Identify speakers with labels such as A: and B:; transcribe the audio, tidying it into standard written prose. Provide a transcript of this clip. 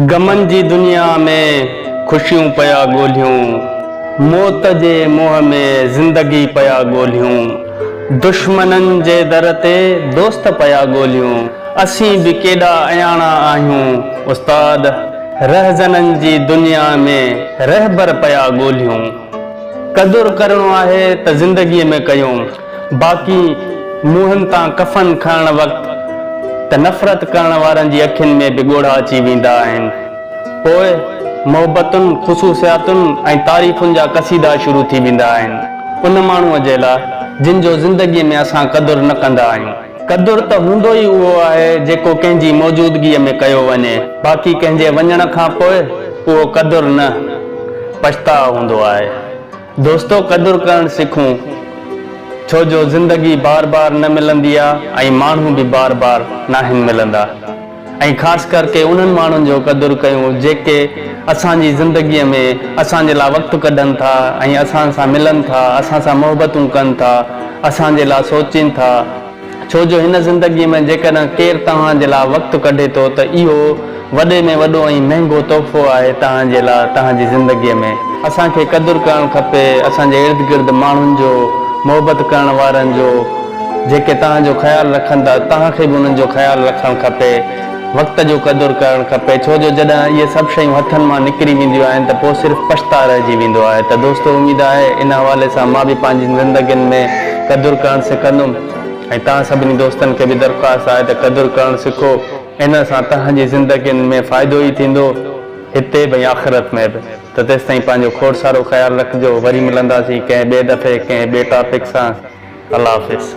A: غمن جي دنيا ۾ خوشيون پيا ڳولهيون، موت جي منهن ۾ زندگي پيا ڳولهيون، دشمنن جي در تي دوست پيا ڳولهيون، اسين به ڪيڏا اياڻا آهيون استاد، رهزنن جي دنيا ۾ رهبر پيا ڳولهيون. قدر ڪرڻو آهي ته زندگيء ۾ ڪيون، باقي منهن تان ڪفن کڻڻ وقت ته نفرت ڪرڻ وارن جي اکين ۾ به ڳوڙها اچي ويندا آهن. پوء محبتن، خصوصياتن ۽ تعريفن جا قصيدا شروع ٿي ويندا آهن، ان ماڻهوء جي لاء جن جو زندگيء ۾ اسان قدر نه ڪندا آهيون. قدر ته هوندو ئي اهو آهي جيڪو ڪنهن جي موجودگيء ۾ ڪيو وڃي، باقي ڪنهن جي وڃڻ کان پوء اهو قدر نه، پڇتاء هوندو آهي. دوستو قدر ڪرڻ سکون، ڇو جو زندگي بار بار نه ملندي آ ۽ ماڻهو به بار بار ناهن ملندا ۽ خاص ڪرڪي انهن ماڻهن جو قدر ڪيون جيڪي اسان جي زندگيء ۾ اسان جي لا وقت ڪڍن ٿا ۽ اسان سان ملن ٿا، اسان سان محبتون ڪن ٿا، اسان جي لا سوچين ٿا. ڇو جو هن زندگيء ۾ جيڪڏهن ڪير توهان جي لاء وقت ڪڍي ٿو ته اهو وڏي ۾ وڏو ۽ مهنگو تحفو آهي توهان جي لاء توهان جي زندگيء ۾. اسان کي قدر ڪرڻ کپي اسان جي ارد گرد ماڻهن جو، محبت ڪرڻ وارن جو، جيڪي توهان جو خيال رکن ٿا، توهان کي به انهن جو خيال رکڻ کپي. وقت جو قدر ڪرڻ کپي ڇو جو جڏهن اهي سڀ شيون هٿن مان نڪري وينديون آهن ته پوء صرف پڇتاء رهجي ويندو آهي ته دوستو اميد آهي ان حوالي سان مان به پنهنجين زندگين ۾ قدر ڪرڻ سکندم ۽ توهان سڀني دوستن کي به درخواست آهي ته قدر ڪرڻ سکو ان سان توهان جي زندگين ۾ فائدو ئي ٿيندو هتي به ۽ آخرت ۾ به ته تيستائين پنهنجو کوڙ سارو خيال رکجو وري ملنداسين ڪنهن ٻئي دفعي ڪنهن ٻئي ٽاپڪ سان الله حافظ.